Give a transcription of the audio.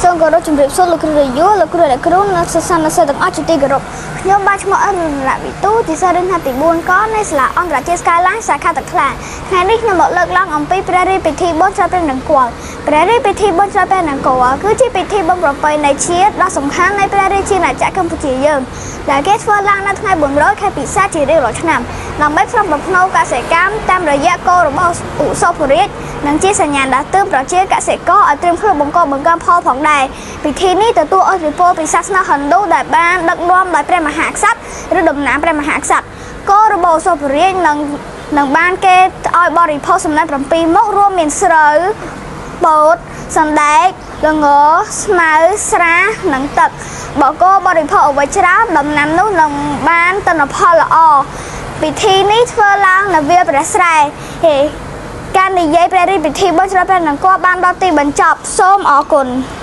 សូមគោរពជំរាបសួរលោកគ្រូរាយុលោកគ្រូអ្នកគ្រូនិងសិស្សានុសិស្សទាំងអស់ជាទីគោរពខ្ញុំបាទឈ្មោះអរុណរៈវិទូជាសិស្សរៀនថ្នាក់ទី4កនៃសាលាអន្តរជាតិ Skyline សាខាទឹកថ្លាថ្ងៃនេះខ្ញុំមកលើកឡើងអំពីព្រះរាជពិធីបុណ្យច្រត់ព្រះនង្គ័លព្រះរាជពិធីបុណ្យច្រត់ព្រះនង្គ័លគឺជាពិធីបុណ្យប្រពៃណីជាតិដ៏សំខាន់នៃព្រះរាជាណាចក្រកម្ពុជាយើងដែលគេធ្វើឡើងនៅថ្ងៃ400ខែពិសាខជារៀងរាល់ឆ្នាំដើម្បីផ្សព្វប្រផ្នូលកសិកម្មតាមរយៈគោរបស់ឧសភរាជនិងជាសញ្ញាដាស់តឿនប្រជាកសិករឲ្យត្រៀមខ្លួនបង្កបង្កើនផលផងដែរពិធីនេះទទួលឥទ្ធិពលពីសាសនាហិណ្ឌូដែលបានដឹកនាំដោយព្រះមហាក្សត្រឬតំណាងព្រះមហាក្សត្រគោរបស់ឧសភរាជនឹងបានគេឲ្យបរិភោគសំណាញ់7មុខរួមមានស្រូវពោតសណ្ដែកល្ងស្មៅស្រានិងទឹកបើគោបរិភោគអ្វីច្រើនដំណាំនោះនឹងបានទិន្នផលល្អពិធីនេះធ្វើឡើងនៅវាលព្រះស្រែហេការនិយាយព្រះរាជពិធីបុណ្យច្រត់ព្រះនង្គ័លបានដល់ទីបញ្ចប់សូមអរគុណ។